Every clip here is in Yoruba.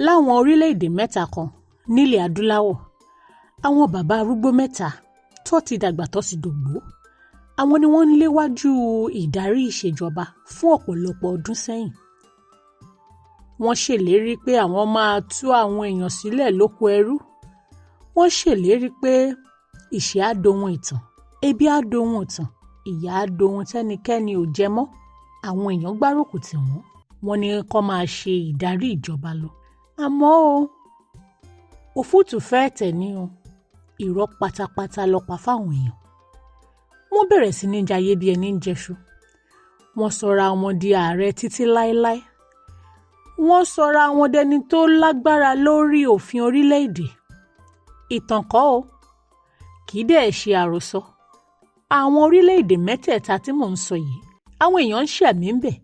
Láwọn orílẹ̀-èdè mẹ́ta kan nílẹ̀ adúláwọ̀, àwọn bàbá arúgbó mẹ́ta tó ti dàgbà tó ti dògbó, àwọn ni wọ́n ń léwájú ìdarí ìṣèjọba fún ọ̀pọ̀lọpọ̀ ọdún sẹ́yìn. Wọ́n ṣèlérí pé àwọn máa tú àwọn èèyàn sílẹ̀ lóko ẹrú. Wọ́n ṣèlérí pé ìṣẹ́ á dohun ìtàn, ebi á dohun ìtàn, ìyà á dohun tẹ́nikẹ́ni ò jẹ mọ́. Àwọn èèyàn gbárùkù tì wọ́n, wọ́n ní kó máa ṣe ìdarí ìjọba lọ. Àmọ́ o, òfúùtù fẹ́ẹ̀ tẹ̀ ní o, irọ́ pátápátá ló pa fáwọn èèyàn. Wọ́n bẹ̀rẹ̀ sí ní jayé bí ẹni ń jẹṣu. Wọ́n sọra wọn di ààrẹ títí láéláé. Wọ́n sọra wọn dẹni tó lágbára lórí òfin orílẹ̀-èdè. Ìtàn kọ́ o, kì í dẹ̀ ṣe àròsọ. Àwọn orílẹ̀-èdè mẹ́tẹ̀ẹ̀ta tí mò ń sọ yìí, àwọn èèyàn ń ṣẹ̀mí ńbẹ̀.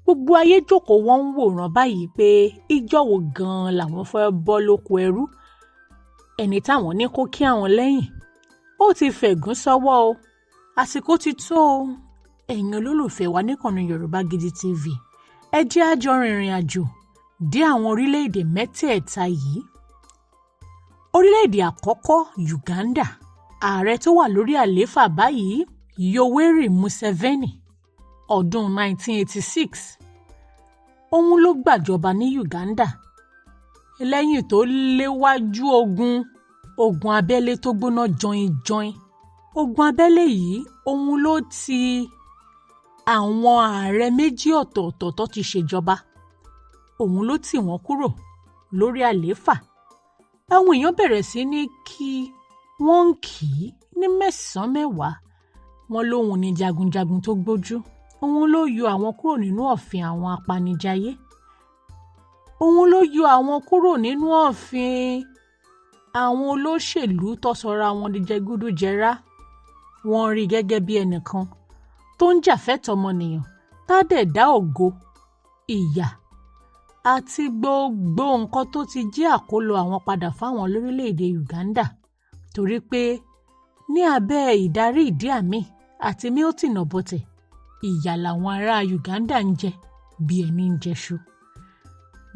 Gbogbo ayé jókòó, wọ́n ń wòran báyìí pé ìjọ́ wo gan-an làwọn fẹ́ bọ́ lóko ẹrú. Ẹni táwọn ní kó kí àwọn lẹ́yìn, ó ti fẹ̀gún sọ́wọ́ o. Àsìkò ti tó o. Ẹ̀yin olólùfẹ́ wa níkànnì Yorùbá Gidi TV, ẹ jẹ́ á jọ rìnrìn àjò dé àwọn orílẹ̀-èdè mẹ́tẹ̀ẹ̀ta yìí. Orílẹ̀-èdè àkọ́kọ́, Uganda. Ààrẹ tó wà lórí àlééfà báyìí, Yoweri Museveni, ọdún 1986 òun ló gbàjọba ní Uganda lẹ́yìn tó léwájú ogun abẹ́lé tó gbóná jọin-jọin. Ogun abẹ́lé yìí, òun ló ti àwọn ààrẹ méjì ọ̀tọ̀ọ̀tọ̀ tó ti ṣèjọba, òun ló tì wọ́n kúrò lórí àlééfà. Àwọn èèyàn bẹ̀rẹ̀ sí ní kí wọ́n ń kì í ní mẹ́sàn-án mẹ́wàá. Wọ́n lóun ní jagunjagun tó gbójú, òun ló yọ àwọn kúrò nínú òfin àwọn apanijayé, òun ló yọ àwọn kúrò nínú òfin àwọn olóṣèlú tó sọra wọn di jẹgúdújẹrá. Wọ́n rí i gẹ́gẹ́ bí ẹnìkan tó ń jà fẹ́tọ̀ọ́ ọmọnìyàn, tá dẹ̀ dá ògo, ìyà àti gbogbo nǹkan tó ti jẹ́ àkólọ àwọn padà fáwọn lórílẹ̀‐èdè Uganda, torí pé ní abẹ́ ìdarí Idi Amin àti Milton Obote, ìyà làwọn ará Uganda ń jẹ bí ẹni ń jẹṣu.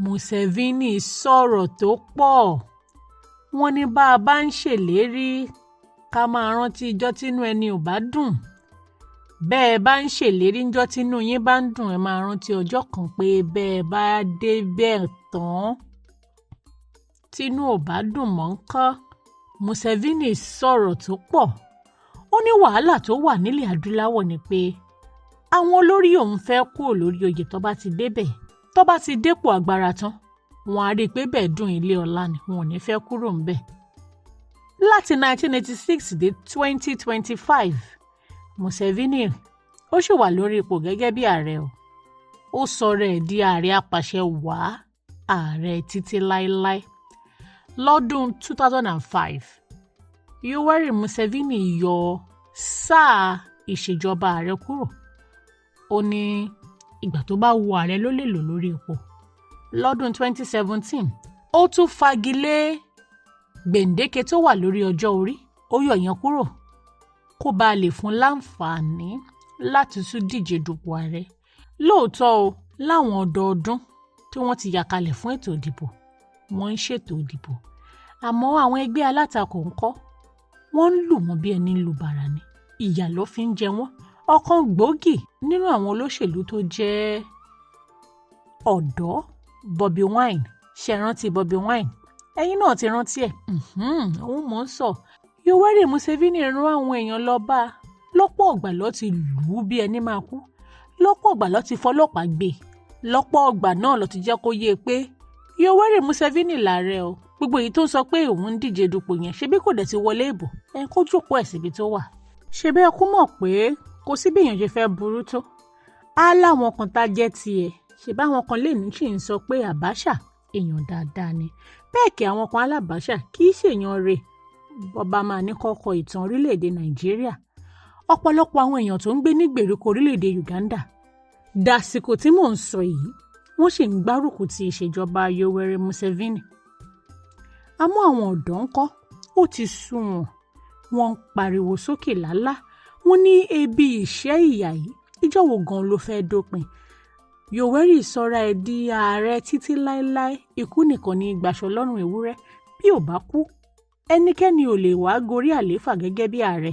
Museveni sọ̀rọ̀ tó pọ̀. Wọ́n ní bá a bá ń ṣèlérí, ká máa rántí ijọ́ tínú ẹni ò bá dùn. Bẹ́ẹ̀ bá ń ṣèlérí ńjọ́ tínú yín bá ń dùn, ẹ máa rántí ọjọ́ kan pé bẹ́ẹ̀ bá débẹ̀ tán, tínú ò bá dùn mọ́ ńkọ́? Museveni sọ̀rọ̀ tó pọ̀. Ó ní wàhálà tó wà nílẹ̀ adúláwọ̀ ni pé àwọn olórí òun fẹ́ kúrò lórí oyè tó bá ti débẹ̀. Tó bá ti dépò agbára tán, wọn á rí i pé bẹ́ẹ̀ dùn ilé ọlá ni, wọn ò ní fẹ́ kúrò ńbẹ̀. Láti 1986 dé 2025, Museveni ó sì wà lórí ipò gẹ́gẹ́ bí ààrẹ o. Ó sọ̀rọ̀ ẹ̀ di ààrẹ apàṣẹ wàá, ààrẹ títí láéláé. Lọ́dún 2005, Yoweri Museveni yọ sáà ìṣèjọba ààrẹ kúrò. Ó ní ìgbà tó bá wu ààrẹ ló lè lò lórí ipò. Lọ́dún 2017, ó tún fagilé gbèǹdéke tó wà lórí ọjọ́ orí, ó yọ yẹn kúrò kó bàa lè fún láǹfààní láti tún díje dupò ààrẹ. Lóòótọ́ o, láwọn ọdọọdún tí wọ́n ti yà kalẹ̀ fún ètò ìdìbò, wọ́n ń ṣètò ìdìbò, àmọ́ àwọn ẹgbẹ́ alátakò ń kọ́, wọ́n ń lù wọ́n bí ẹni ń lu bàrà ni, ìyà ló fi ń jẹ wọ́n. Ọ̀kan gbòógì nínú àwọn olóṣèlú tó jẹ́ ọ̀dọ́, Bobi Wine. Ṣe rántí Bobi Wine? Ẹ̀yin náà ti rántí ẹ̀. Òun mò ń sọ. Yoweri Museveni rán àwọn èèyàn lọ bá a. Lọ́pọ̀ ọgbà ló ti lù ú bí ẹni máa kú, lọ́pọ̀ ọgbà ló ti fọlọ́pàá gbé e, lọ́pọ̀ ọgbà náà ló ti jẹ́ kó yé e pé Yoweri Museveni làárẹ̀ o. Gbogbo èyí tó ń sọ pé òun ń díje dupò yẹn, ṣebí kò dẹ̀ ti wọlé ìbò ẹ, kó jókòó ẹ̀ síbi tó wà. Ṣebí ẹ kú mọ̀ pé kò sí bí èèyàn ṣe fẹ́ burú tó, á láwọn kan tá jẹ́ tiẹ̀. Ṣebí àwọn kan lè ní sì ń sọ pé Abacha èèyàn dáadáa ni, bẹ́ẹ̀ kí àwọn kan alábàáṣà kì í ṣèyàn rè. Bọba máa ní kọ́kọ́ ìtàn orílẹ̀-èdè Nàìjíríà, ọ̀pọ̀lọpọ̀ àwọn èèyàn tó ń gbé ní gbèríko orílẹ̀-èdè Uganda dàsìkò tí mò ń sọ yìí, wọ́n sì ń gbárùkù ti ìṣèjọba Yoweri Museveni. Àmọ́ àwọn ọ̀dọ́ ń kọ́, ó ti sú wọn. Wọ́n ń pariwo sókè lálá. Wọ́n ní ebi, ìṣẹ́, ìyà yìí, ìjọ́ wo gan ló fẹ́ dópin? Yoweri sọra ẹ̀ di ààrẹ títí láéláé. Ikú nìkan ní gbaṣọ lọ́rùn ewúrẹ́. Bí ò bá kú, ẹnikẹ́ni ò lè wá gorí àlééfà gẹ́gẹ́ bí ààrẹ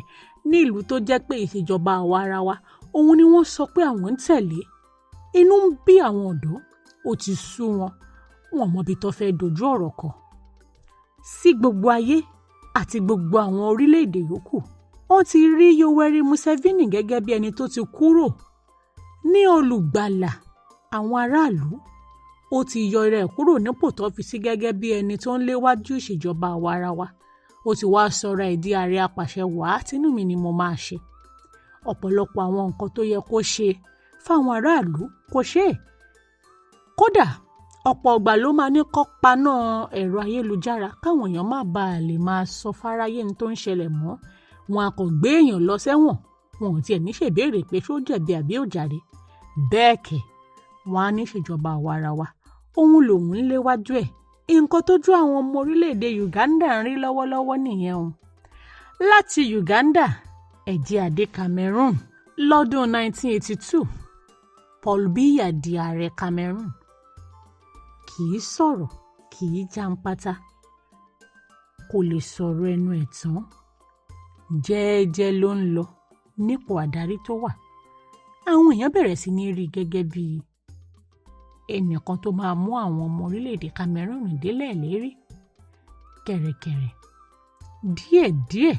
ní ìlú tó jẹ́ pé ìṣèjọba àwa ara wa òun ni wọ́n sọ pé àwọn ń tẹ̀lé. Inú ń bí àwọn ọ̀dọ́, ó ti sú wọn, wọn mọbi tó fẹ́ dojú ọ̀rọ̀ kọ. Sí gbogbo ayé àti gbogbo àwọn orílẹ̀-èdè yòókù, wọ́n ti rí Yoweri Museveni gẹ́gẹ́ bí ẹni tó ti kúrò ní olùgbàlà àwọn aráàlú. Ó ti yọ rẹ̀ kúrò nípò tó fi sí gẹ́gẹ́ bí ẹni tó ń léwájú ìṣèjọba àwa ara wa. Ó ti wá sọra ẹ̀ di ààrẹ apàṣẹ wàá, tínú mi ni mo máa ṣe. Ọ̀pọ̀lọpọ̀ àwọn nǹkan tó yẹ kó ṣe fáwọn aráàlú kò ṣe é. Kódà ọ̀pọ̀ ọgbà ló máa ní kó paná ẹ̀rọ ayélujára káwọn èèyàn má bàa lè máa sọ fáráyé ní tó ń ṣẹlẹ̀ mọ́. Wọn a kò gbé èèyàn lọ sẹ́wọ̀n, wọn ò tiẹ̀ ní ṣèbéèrè pé ṣó jẹ̀bi àbí ò jàre. Bẹ́ẹ̀ kẹ̀, wọn á ní ṣèjọba àwa ara wa òun lòun ń léwájú ẹ̀. Nǹkan tójú àwọn ọmọ orílẹ̀-èdè Uganda ń rí lọ́wọ́lọ́wọ́ nìyẹn o. Láti Uganda, ẹ̀jẹ̀ àdé Cameroon. Lọ́dún 1982, Paul Biya di ààrẹ Cameroon. Kì í sọ̀rọ̀, kì í jàǹpátá, kò lè sọ̀rọ̀ ẹnu ẹ̀ tán. Jẹ́ẹ́jẹ́ ló ń lọ nípò àdarí tó wà. Àwọn èèyàn bẹ̀rẹ̀ sí ní rí i gẹ́gẹ́ bí ẹnìkan tó máa mú àwọn ọmọ orílẹ̀-èdè Cameroon délẹ̀ lérí. Kẹ̀rẹ̀kẹ̀rẹ̀, díẹ̀díẹ̀,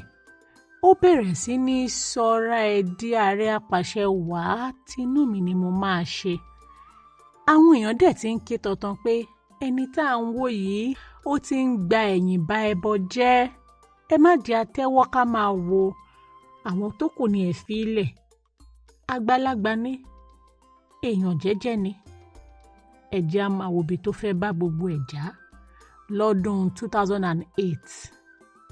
ó bẹ̀rẹ̀ sí ní sọra ẹ̀ di ààrẹ apàṣẹ wàá, tinú mi ni mo máa ṣe. Àwọn èèyàn dẹ̀ ti ń ké tantan pé ẹni tá à ń wò yìí, ó ti ń gba ẹ̀yìn bá ẹbọ jẹ́. Ẹ má di atẹ́wọ́ ká máa wo àwọn tó kù ní ẹ̀ fi lẹ̀. Àgbàlagbà ní, èèyàn jẹ́jẹ́ ni. Ẹ jẹ́ á máa wo ibi tó fẹ́ bá gbogbo ẹ̀ já. Lọ́dún 2008,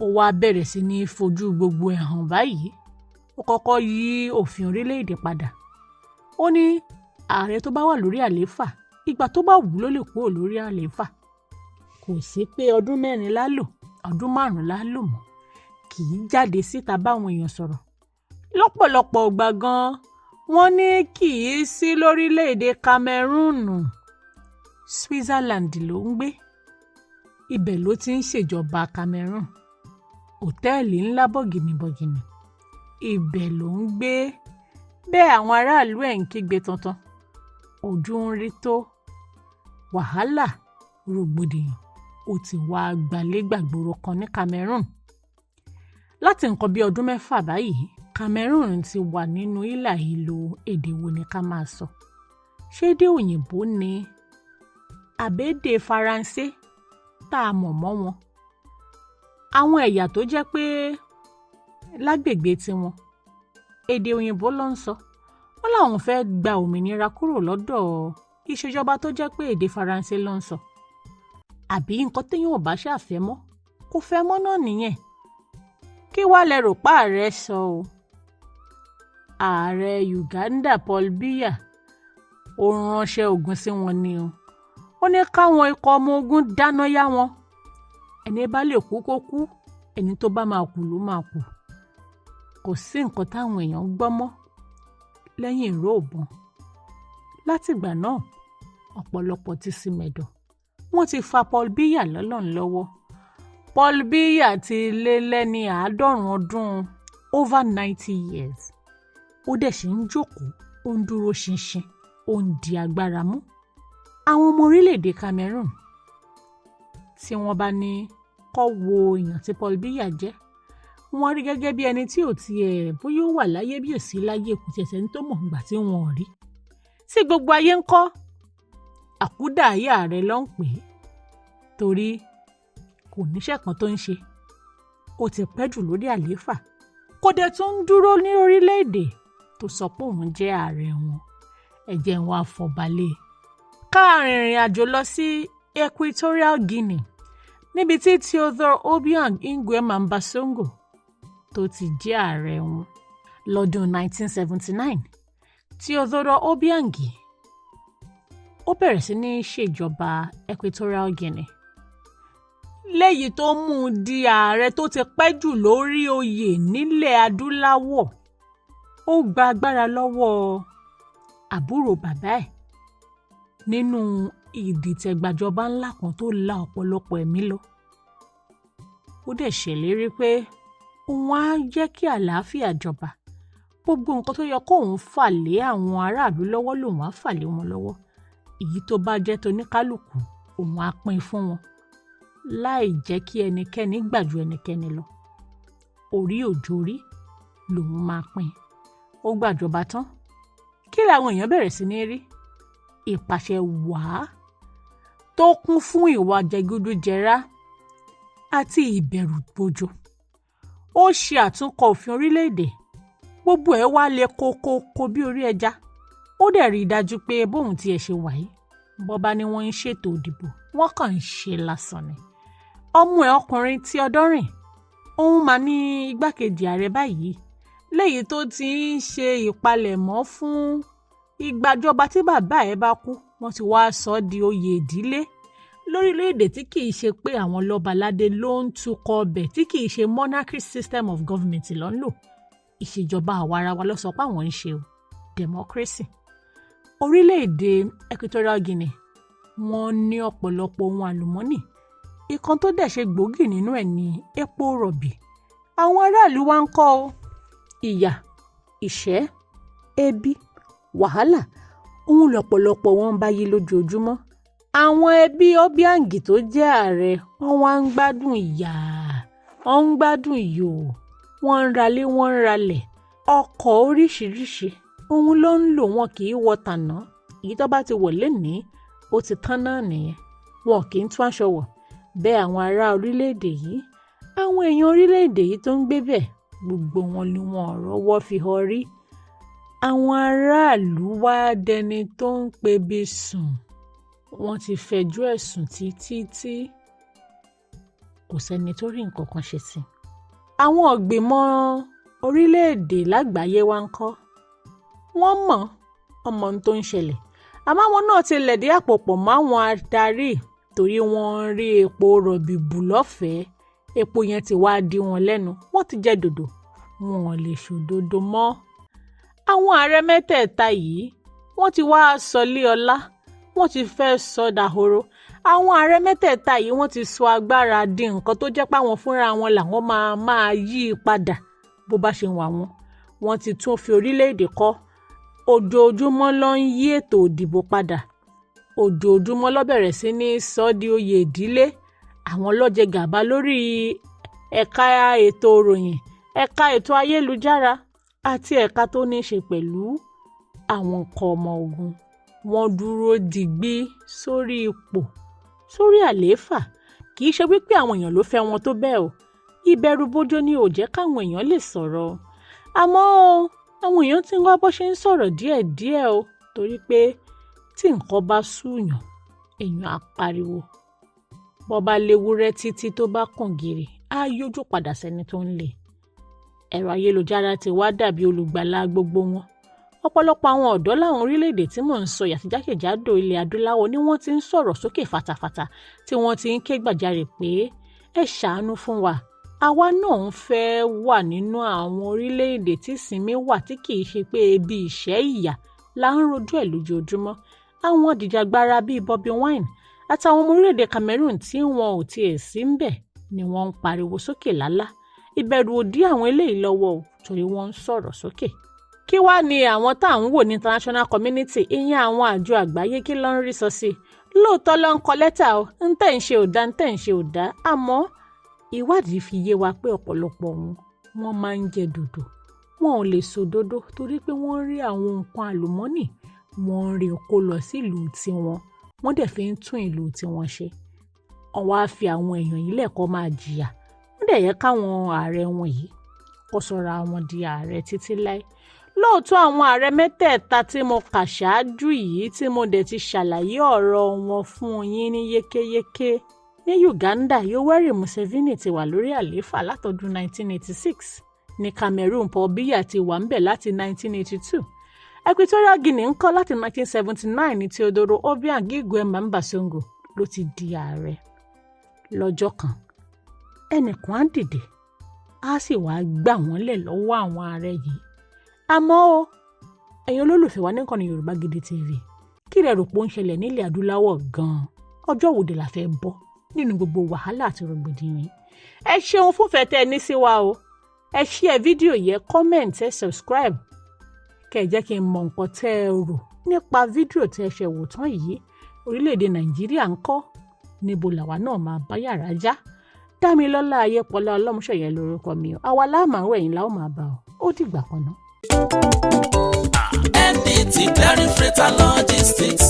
ó wá bẹ̀rẹ̀ sí ní fojú gbogbo ẹ̀ hàn báyìí. Ó kọ́kọ́ yí òfin orílẹ̀-èdè padà. Ó ní ààrẹ tó bá wà lórí àlééfà, ìgbà tó bá wù ú ló lè kúrò lórí àlééfà. Kò sí pé ọdún 4 la lò, ọdún 5 la lò mọ́. Kì í jáde síta báwọn èèyàn sọ̀rọ̀. Lọ́pọ̀lọpọ̀ ìgbà gan-an, wọ́n ní kì í sí lórílẹ̀-èdè Cameroon. Switzerland ló ń gbé. Ibẹ̀ ló ti ń ṣèjọba Cameroon. Òtẹ́ẹ̀lì ńlá bọ̀gìnìbọ̀gìnì, ibẹ̀ ló ń gbé. Bẹ́ẹ̀ àwọn aráàlú ẹ̀ ń kígbe tantan. Ojú ń rí tó. Wàhálà, rògbòdìyàn, ó ti wá gbalégbàgbòrò kan ní Cameroon. Láti nǹkan bí ọdún 6 báyìí, Cameroon ti wà nínú hílàhílo èdè wo ni ká máa sọ. Ṣé èdè òyìnbó ni àbédè Faransé tá a mọ̀ mọ́ wọn? Àwọn ẹ̀yà tó jẹ́ pé lágbègbè tiwọn, èdè òyìnbó ló ń sọ. Wọ́n láwọn fẹ́ gba òmìnira kúrò lọ́dọ̀ ìṣèjọba tó jẹ́ pé èdè Faransé ló ń sọ. Àbí nǹkan téèyàn ò bá ṣàfẹ́ mọ́, kò fẹ́ mọ́ náà nìyẹn. Kí wàá lẹ rò pa ààrẹ sọ o? Ààrẹ Uganda Paul Biya, ó ránṣẹ́ ogun sí wọn ni o. Ó ní káwọn ikọ̀ ọmọ ogun dáná yá wọn. Ẹni bá lè kú kó kú, ẹni tó bá máa kú ló máa kú. Kò sí nǹkan táwọn èèyàn gbọ́ mọ́ lẹ́yìn ìró ìbọn. Látìgbà náà, ọ̀pọ̀lọpọ̀ ti sinmẹ̀dọ̀. Wọ́n ti fa Paul Biya lọ́lọ́run lọ́wọ́. Paul Biya ti lé lẹ́ni 90 ọdún, over 90 years. Ó dẹ̀ ṣì ń jókòó, ó ń dúró ṣinṣin, ó ń di agbára mú. Àwọn ọmọ orílẹ̀-èdè Cameroon, tí wọ́n bá ní kó wo èèyàn tí Paul Biya jẹ́, wọ́n rí gẹ́gẹ́ bí ẹni tí ò tiẹ̀ bóyá ó wà láyé bí ò sí láyé, kò tiẹ̀ sẹ́ni tó mọ̀ ìgbà tí wọn ò rí. Tí gbogbo ayé ń kọ́, àkúdàáyà rẹ̀ ló ń pè é, torí kò níṣẹ́ kan tó ń ṣe. Ó ti pẹ́ jù lórí àlééfà, kò dẹ̀ tún ń dúró ní orílẹ̀-èdè tó sọ pé òun jẹ́ ààrẹ wọn. Ẹ jẹ́ n wá fọbalẹ̀. Ká rìnrìn àjò lọ sí Equatorial Guinea, níbi tí Theodore Obiang Nguema Mbasogo tó ti jẹ́ ààrẹ wọn. Lọ́dún 1979, Theodore Obiang ó bẹ̀rẹ̀ sí ní ṣèjọba Equatorial Guinea, léyìí tó mú un di ààrẹ tó ti pẹ́ jù lórí oyè nílẹ̀ adúláwọ̀. Ó gba agbára lọ́wọ́ àbúrò bàbá ẹ̀. nínú ìdìtẹ̀gbàjọba ńlá kan tó la ọ̀pọ̀lọpọ̀ ẹ̀mí lọ. Ó dẹ̀ ṣèlérí pé òun á jẹ́ kí àlàáfíà jọba, gbogbo nǹkan tó yẹ kóun fà lé àwọn aráàlú lọ́wọ́ lòun á fà lé wọn lọ́wọ́, èyí tó bá jẹ́ toníkálùkù òun á pín fún wọn láì jẹ́ kí ẹnikẹ́ni gbà ju ẹnikẹ́ni lọ. Orí òjòrí lòun máa pín. Ó gbàjọba tán, kí làwọn èèyàn bẹ̀rẹ̀ sí ní rí? Ìpàṣẹ wàá tó kún fún ìwà jẹgúdújẹrá àti ìbẹ̀rù bojo. Ó ṣe àtúnkọ òfin orílẹ̀-èdè, gbogbo ẹ̀ wá le kókókó bí orí ẹja. Ó dẹ̀ rí i dájú pé bóun tiẹ̀ ṣe wà yìí, bọ́ba ni wọ́n ń ṣètò ìdìbò, wọ́n kàn ń ṣe lásán ni. Ọmọ ẹ̀ ọkùnrin tí ọdọ́rìn, òun mà ní igbákejì ààrẹ báyìí, léyìí tó ti ń ṣe ìpalẹ̀mọ́ fún ìgbàjọba tí bàbá ẹ̀ bá kú. Wọ́n ti wá sọ ọ́ di oyè ìdílé lórílẹ̀‐èdè tí kì í ṣe pé àwọn lọ́baládé ló ń tukọ̀ ọbẹ̀, tí kì í ṣe monarchy system of government ló ń lò. Ìṣèjọba àwarawa ló sọ pé àwọn ń ṣe o, democracy. Orílẹ̀-èdè Equatorial Guinea, wọ́n ní ọ̀pọ̀lọpọ̀ ohun àlùmọ́nì. Ìkan tó dẹ̀ ṣe gbòógì nínú ẹ̀ ní epo rọ̀bì. Àwọn aráàlú wa ń kọ́ o. Ìyà, ìṣẹ́, ebi, wàhálà, òun lọ̀pọ̀lọpọ̀ wọn ń bá yí lójoojúmọ́. Àwọn ẹbí Obiang tó jẹ́ ààrẹ, wọ́n wá ń gbádùn ìyà, wọ́n ń gbádùn ìyò, wọ́n ń ralé, wọ́n ń ralẹ̀, ọkọ̀ oríṣiríṣi òun ló ń lò. Wọn kì í wọ tànà, èyí tó bá ti wọ̀ lénìí ó ti tán náà nìyẹn. Wọn kì í tún aṣọ wọ̀ bẹ́ẹ̀. Àwọn ará orílẹ̀-èdè yìí, àwọn èèyàn orílẹ̀-èdè yìí tó ń gbé bẹ̀, gbogbo wọn ni wọn ò rọ́wọ́ fi họ rí. Àwọn aráàlú wá dẹni tó ń pebi sùn. Wọ́n ti fẹjọ́ ẹ̀sùn títí tí kò sẹ́ni tó rí nǹkan kan ṣe sí i. Àwọn ìgbìmọ̀ orílẹ̀-èdè lágbàáyé wa ń kọ́, wọ́n mọ̀ ọmọ ohun tó ń ṣẹlẹ̀, àmọ́ àwọn náà ti lẹ̀dí àpò pọ̀ máwọn adarí torí wọ́n ń rí epo rọ̀bì bù lọ́fẹ̀ẹ́. Epo yẹn ti wá dí wọn lẹ́nu, wọ́n ti jẹ dòdò, wọn ò lè ṣòdodo mọ́. Àwọn ààrẹ mẹ́tẹ̀ẹ̀ta yìí, wọ́n ti wá sọlé ọlá, wọ́n ti fẹ́ sọ dahoro. Àwọn ààrẹ mẹ́tẹ̀ẹ̀ta yìí, wọ́n ti sọ agbára di nǹkan tó jẹ́ páwọn fúnra wọn làwọn máa máa yí i padà bó bá ṣe wà wọ́n. Wọ́n ti tún fi orílẹ̀-èdè kọ́. Ojoojúmọ́ ló ń yí ètò ìdìbò padà, ojoojúmọ́ ló bẹ̀rẹ̀ sí ní sọ di oyè ìdílé. Àwọn ló jẹ gàba lórí ẹ̀ka ètò ìròyìn, ẹ̀ka ètò ayélujára àti ẹ̀ka tó ní í ṣe pẹ̀lú àwọn nǹkan ọmọ ogun. Wọ́n dúró digbí sórí ipò, sórí àlééfà. Kì í ṣe wípé àwọn èèyàn ló fẹ́ wọn tó bẹ́ẹ̀ o, ìbẹ̀rùbojo ni ò jẹ́ káwọn èèyàn lè sọ̀rọ̀. Àmọ́ àwọn èèyàn ti ń wá bó ṣe ń sọ̀rọ̀ díẹ̀díẹ̀ o, torí pé tí nǹkan bá súyàn, èèyàn á pariwo. Bó bá léwúrẹ́ títí tó bá kàn gìrì, á yójú padà sẹ́ni tó ń lé. Ẹ̀rọ ayélujára ti wá dàbí olùgbàlà gbogbo wọn. Ọ̀pọ̀lọpọ̀ àwọn ọ̀dọ́ láwọn orílẹ̀-èdè tí mò ń sọ yìí àti jákèjádò ilẹ̀ adúláwọ̀ ni wọ́n ti ń sọ̀rọ̀ sókè fatafata, tí wọ́n ti ń ké gbàjarè pé ẹ ṣàánú fún wa, àwa náà ń fẹ́ wà nínú àwọn orílẹ̀-èdè tí ìsinmi wà, tí kì í ṣe pé ebi, ìṣẹ́, ìyà là ń rojú ẹ̀ lójoojúmọ́. Àwọn ajìjàgbara bíi Bobi Wine àtàwọn ọmọ orílẹ̀-èdè Cameroon tí wọn ò tiẹ̀ sí ńbẹ̀ ni wọ́n ń pariwo sókè lálá. Ìbẹ̀rù ò dí àwọn eléyìí lọ́wọ́ o, torí wọ́n ń sọ̀rọ̀ sókè. Kí wá ní àwọn tá à ń wò ní international community, ìyẹn àwọn àjọ àgbáyé, kí ló ń rí sọ sí i? Lóòótọ́ ló ń kọ lẹ́tà o, ń tẹ̀ ń ṣe ò dá, ń tẹ̀ ń ṣe ò dá, àmọ́ ìwádìí fi yé wa pé ọ̀pọ̀lọpọ̀ wọn, wọ́n máa ń jẹ dòdò, wọn ò lè sòdodo, torí pé wọ́n ń rí àwọn nǹkan àlùmọ́nì, wọ́n ń rí kó lọ sílùú tiwọn, wọ́n dẹ̀ fi ń tún ìlú tiwọn ṣe. Wọ́n wá fi àwọn èèyàn yìí lẹ́kọ̀ọ́ máa jìyà. Wọ́n dẹ̀ yẹ káwọn ààrẹ wọn yìí kó sọra wọn di ààrẹ títí láé. Lóòótọ́, àwọn ààrẹ mẹ́tẹ̀ẹ̀ta tí mo kà ṣáájú yìí, tí mo dẹ̀ ti ṣàlàyé ọ̀rọ̀ wọn fún yín ní yékéyéké, ní Uganda, Yoweri Museveni ti wà lórí àlééfà látọdún 1986. Ní Cameroon, Paul Biya ti wà ńbẹ̀ láti 1982. Equatorial Guinea ń kọ́, láti 1979 ní Teodoro Obiang Nguema Mbasogo ló ti di ààrẹ. Lọ́jọ́ kan, ẹnìkan á dìde, á sì wá gbà wọ́n lẹ̀ lọ́wọ́ àwọn ààrẹ yìí. Àmọ́ o, ẹ̀yin olólùfẹ́ wa níkànnì Yorùbá Gidi TV, Kí lẹ rò pé ó ń ṣẹlẹ̀ nílẹ̀ adúláwọ̀ gan-an? Ọjọ́ wo dé la fẹ́ bọ́ nínú gbogbo wàhálà àti rògbòdìyàn yìí? Ẹ ṣeun fúnfẹ́ tẹ́ ẹ ní sí wa o. Ẹ share fídíò yẹn, comment, ẹ subscribe, kẹ́ ẹ jẹ́ kí n mọ nǹkan tẹ́ ẹ rò nípa fídíò tẹ́ ẹ ṣe wò tán yìí. Orílẹ̀-èdè Nàìjíríà ń kọ́? Níbo làwa náà máa bá yàrá já? Dámilọ́lá Ayépọlá Ọlọ́múṣọ̀yẹ lórúkọ mi o. Àwa láàmú ẹ̀yìn la ó máa bá ọ. Ó dìgbà kan náà. MDT Clearing Freight and Logistics,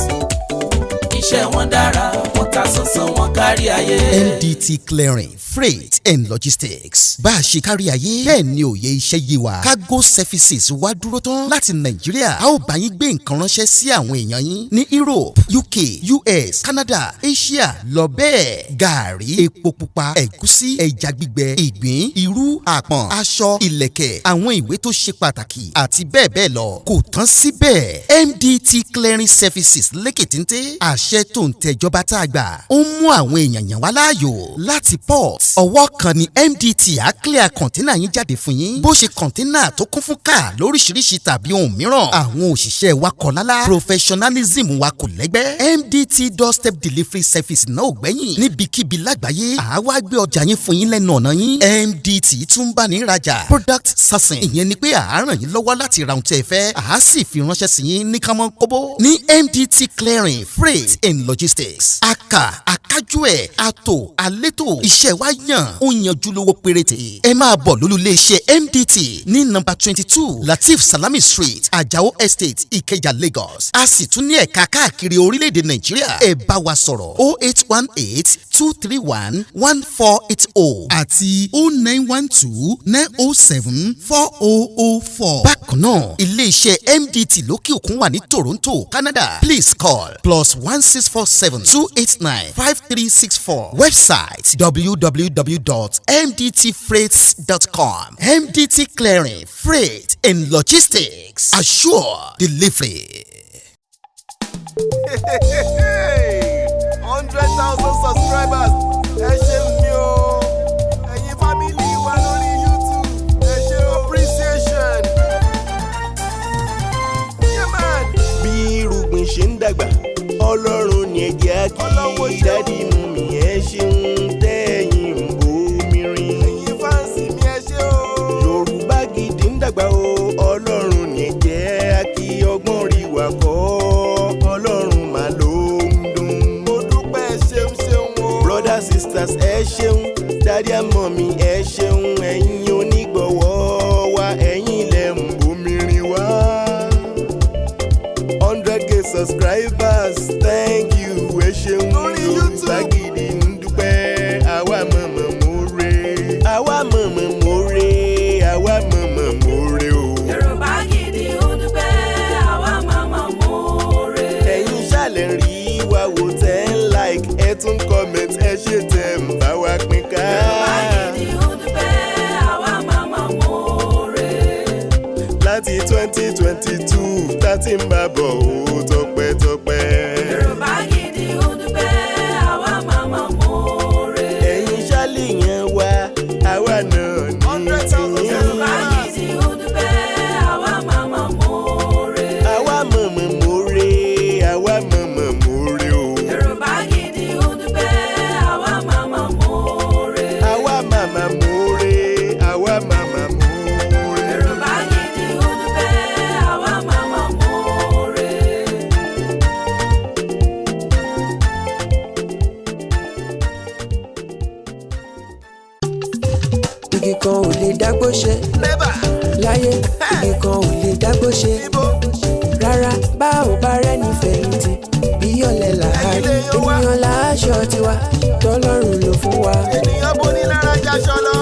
iṣẹ́ wọn dára, wọ́n ta sánsán, wọn kárí ayé. MDT Clearing Freight and Logistics, bá a ṣe kárí ayé bẹ́ẹ̀ ni òye iṣẹ́ yé wa. Cargo services wá dúró tán láti Nàìjíríà. A ó bá yín gbé nǹkan ránṣẹ́ sí àwọn èèyàn yín ní Europe, UK, US, Canada, Asia lọ bẹ́ẹ̀. Gàárì, epo pupa, ẹ̀gúsí, ẹja gbígbẹ, ìgbín, irú, àpọ̀n, aṣọ, ìlẹ̀kẹ̀, àwọn ìwé tó ṣe pàtàkì àti bẹ́ẹ̀ bẹ́ẹ̀ lọ. Kò tán síbẹ̀, MDT Clearing Services lékè téńté. Àṣẹ tó ń tẹjọba tá a gbà ó ń mú àwọn èèyàn yàn wá láàyò láti port. Ọwọ́ kan ni MDT á clear container yín jáde fún yín, bó ṣe container tó kún fún káà lóríṣiríṣi tàbí ohun mìíràn. Àwọn òṣìṣẹ́ wa kọ̀ lálá, professionalism wa kò lẹ́gbẹ́. MDT doorstep delivery service náà ò gbẹ́yìn. Níbikíbi lágbàáyé, àá wá gbé ọjà yín fún yín lẹ́nu ọ̀nà yín. MDT tún bá ní rajà. Product sourcing, ìyẹn ni pé àá ràn yín lọ́wọ́ láti ra ohun tẹ́ ẹ fẹ́, àá sì fi ránṣẹ́ sí yín ní kánmọ́ kóbó. Ní MDT Clearing Freight and Logistics, aka akájú ẹ̀ àtò àlétò, iṣẹ́ wa yàn, ó yanjú, lówó péréte. Ẹ máa bọ̀ lólú iléeṣẹ́ MDT ní nọ́mbà 22 Lateef Salami Street, Ajao Estate, Ìkẹjà, Lagos. A sì tún ní ẹ̀ka káàkiri orílẹ̀-èdè Nàìjíríà. Ẹ bá wa sọ̀rọ̀ 08182311480 àti 09129074004. Bákan náà, ilé-iṣẹ́ MDT lókè òkun wà ní Toronto, Canada. Please call +16472895364. Website www.mdtfreights.com. MDT Clearing Freight and Logistics, assure delivery. 100,000 subscribers, ẹ ṣeun mi o. Ẹ̀yin family wa lórí YouTube, ẹ ṣe appreciation. Yeah, man. Bí irúgbìn ṣe ń dàgbà, Ọlọ́run ní ẹ̀jẹ̀ á kí. Ọlọ́run ó ṣeun. Daddy, mummy, ẹ ṣeun tẹ́yìn ń bomi rin. Ẹ̀yin fans mi, ẹ ṣé o. Yorùbá Gidi ń dàgbà o, Ọlọ́run ní ẹ̀jẹ̀ á kí. Ọgbọ́n rí wa kọ́, Ọlọ́run mà ló ń dùn. Mo dúpẹ́, ṣeun ṣeun o. Brothers, sisters, ẹ ṣeun. Daddy and mummy, ẹ ṣeun. Ẹ̀yin onígbọ̀wọ́ wa, ẹ̀yin lẹ ń bomi rin wá. 100K subscribers, thank you, ẹ ṣeun. Lórí Yorùbá YouTube. Gidi ń dúpẹ́. Àwa mọ̀mọ̀ mórè, àwa mọ̀mọ̀ mórè, àwa mọ̀mọ̀ mórè o. Yorùbá Gidi ń dúpẹ́, àwa máa mọ̀ọ́rẹ́. Ẹ̀yin ṣàlẹ̀ rí wa wò, tẹ́ ń like, ẹ tún comment, ẹ ṣe tẹ́ ń bá wa pín ká. Yorùbá Gidi ń dúpẹ́, àwa máa mọ̀ọ́rẹ́. Láti 2022 tá ti ń bá bọ̀ ó, tọpẹ́tọpẹ́. Yorùbá Gidi ń dúpẹ́, àwa máa mọ̀ọ́rẹ́. Ẹ̀yin ṣàlẹ̀ yẹn wá, àwa náà ní tìyín. Yorùbá Gidi ń dúpẹ́, àwa máa mọ̀ọ́rẹ́. Àwa mọ̀mọ̀ mórè, àwa mọ̀mọ̀ mórè o. Yorùbá Gidi ń dúpẹ́, àwa máa mọ̀ọ́rẹ́. Àwa màmá mórè, àwa màmá mórè. Yorùbá Gidi ń dúpẹ́, àwa máa mọ̀ọ́rẹ́. Igi kan ò lè dágbó ṣe Never. láyé, igi kan ò lè dágbó ṣe Ibo. rárá. Bá ò bá rẹ́ni fẹ̀yìntì, bí ọ̀lẹ làárí. Ẹ̀yin lè yan wá. Ènìyàn láṣọ tiwa tọ́lọ́run ló fún wa. Ènìyàn bóni lára jaṣọ lọ.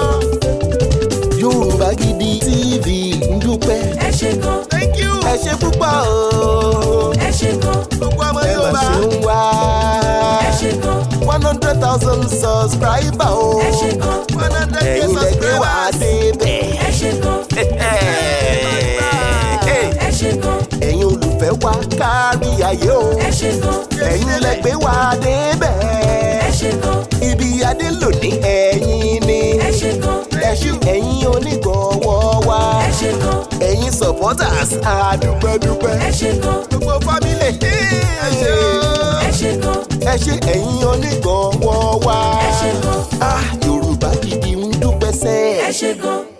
Yorùbá Gidi TV ń dúpẹ́. Ẹ ṣé gan, Thank you. Ẹ ṣe púpọ̀ o. ẹ ṣé gan, Gbogbo ọmọ Ẹ mà Yorùbá. ṣe ń wá. ẹ ṣé gan, 100,000 subscriber o. ẹ ṣé gan, 100K Ẹ̀yin lẹ gbé wá subscribers. débẹ̀. ẹ ṣé gan, ẹ ṣé gan, Ẹ̀yin olùfẹ́ wa kárí ayé o. ẹ ṣé gan, Ẹ̀yin lẹ gbé wá débẹ̀. ẹ ṣé gan, Ibi adé lónìí, ẹ̀yin ni. ẹ ṣé gan, Ẹ ṣé ẹ̀yin onígbọ̀wọ́ wa. ẹ ṣé gan, Ẹ̀yin. Supporters, àdúpẹ́dúpẹ́. Ẹ ṣé gan. Gbogbo family, ẹ ṣé o. Ẹ ṣé gan. Ẹ ṣé ẹ̀yin onígbọ̀wọ́ wa. Ẹ ṣé gan. Ah, Yorùbá Gidi ń dúpẹ́ sẹ́. Ẹ ṣé gan.